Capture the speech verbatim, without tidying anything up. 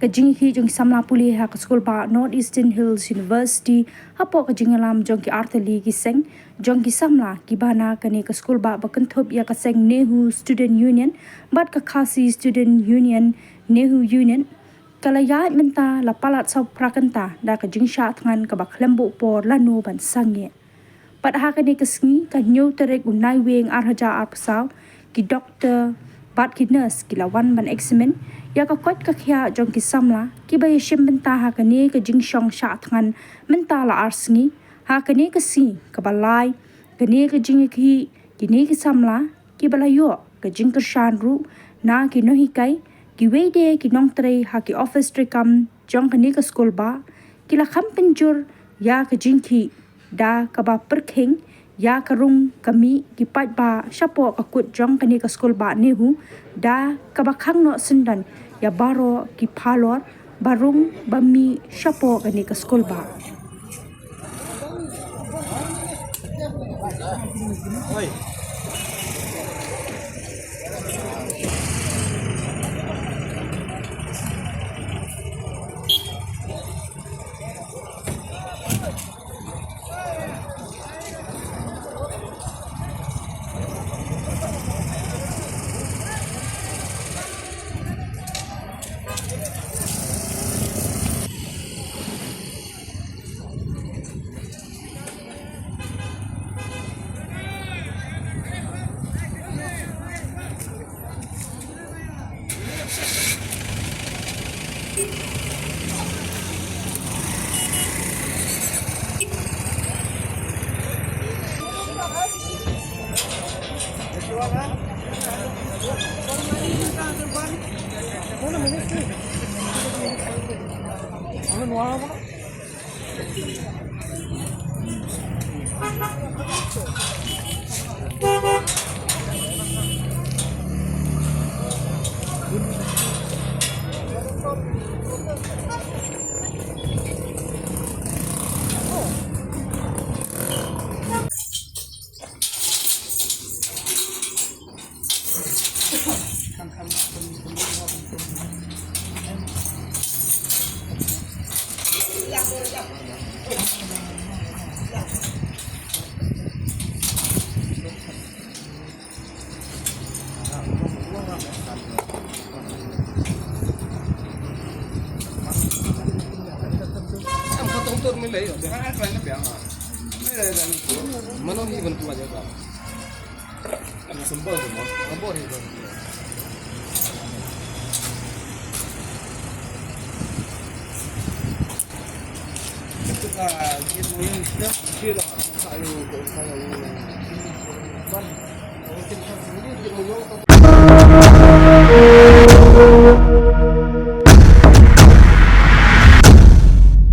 Jingïakhih jong ki samla pule ha ka skulbah North Eastern Hills University hapoh ka jingïalam jong ki artylli ki seng jong ki samla kiba na kane ka skulbah ba kynthup ïa ka seng NEHU Student Union bad ka Khasi Student Union, NEHU Union, ka la ïaid mynta la palat saw phra kynta da ka jingshah thngan kaba khlem buh por lano ban sangeh. Bad ha kane ka sngi, ka hynñiew tarik u Naiwieng ar hajar arphew saw, ki doktor bad ki nurse ki la wan ban examine ïa ka koit ka khiah jong ki samla kiba ïashim bynta ha kane ka jingshong shah thngan mynta la ar sngi. Ha kane ka sngi kaba lai kane ka jingïakhih, kine ki samla kiba la ïoh ka jingkyrshan ruh na ki nonghikai, kiwei de ki nongtrei ha ki office treikam jong kane ka skulbah, ki la kham pynjur ïa ka jingkhih da kaba pyrkhing ïa ka rung ka mih ki paidbah shapoh ka kut jong kane ka skulbah NEHU, da kaba khang noh syndon ïa baroh ki phalor ba rung ba mih shapoh kane ka skulbah.